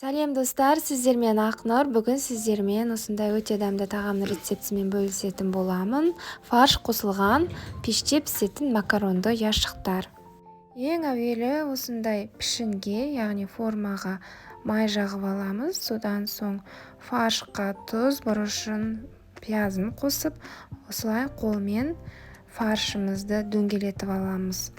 Сәлем, достар! Сіздермен Ақнұр. Бүгін сіздермен осындай өте дәмді тағамның рецептісімен бөлісетін боламын. Фарш қосылған пеште пісетін макаронды ұяшықтар. Ең әуелі осындай пішінге, яғни формаға май жағып аламыз. Содан соң фаршқа тұз, бұрышын, пиязын қосып, осылай қолмен фаршымызды дөңгелетіп аламыз.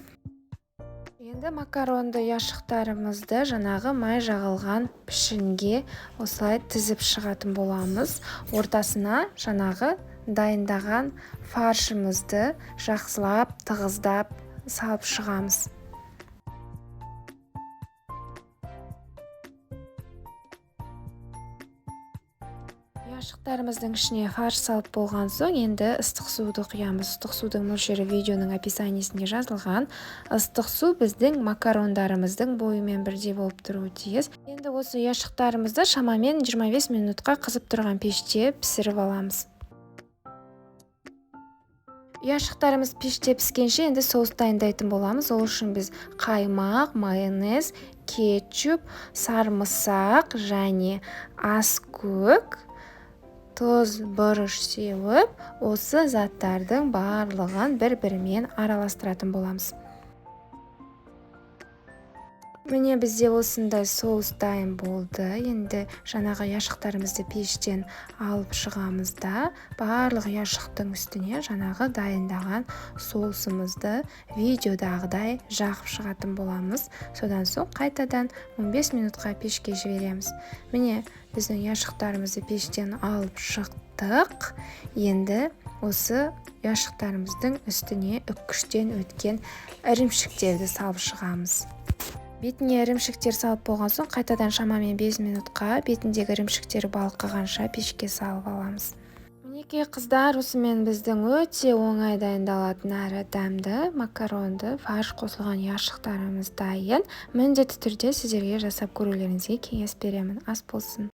Енді макаронды ұяшықтарымызды жаңағы май жағылған пішінге осылай тізіп шығатын боламыз. Ортасына жаңағы дайындаған фаршымызды жақсылап тығыздап салып шығамыз. Ұяшықтарымыздың ішіне фарш салып болған соң, енді ыстық суды құямыз. Ыстық судың мөлшері видеоның описаниесінде жазылған. Ыстық су біздің макарондарымыздың бойымен бірдей болып тұруы тиіс. Енді осы ұяшықтарымызды шамамен 25 минутқа қызып тұрған пеште пісіріп аламыз. Ұяшықтарымыз пеште піскенше, енді соус дайындайтын боламыз. Ол үшін біз қаймақ, майонез, кетчуп, сарымсақ және аскөк, тұз, бұрыш сеуіп, осы заттардың барлығын бір-бірімен араластыратын боламыз. Міне, бізде осындай соус дайын болды. Енді жаңағы ұяшықтарымызды пештен алып шығамыз да, барлық ұяшықтың үстіне жаңағы дайындаған соусымызды видеодағыдай жағып шығатын боламыз. Содан соң қайтадан 15 минутқа пешке жібереміз. Міне, біздің ұяшықтарымызды пештен алып шықтық. Енді осы ұяшықтарымыздың үстіне үккіштен өткен ірімшіктерді салып шығамыз. Бетіне ірімшіктер салып болған соң, қайтадан шамамен 5 минутқа бетіндегі ірімшіктері балқығанша пешке салып аламыз. Мінекей, қыздар, осымен біздің өте оңай дайындалатын әрі дәмді макаронды фарш қосылған ұяшықтарымыз дайын. Міндетті түрде сіздерге жасап көрулеріңізге кеңес беремін. Ас болсын!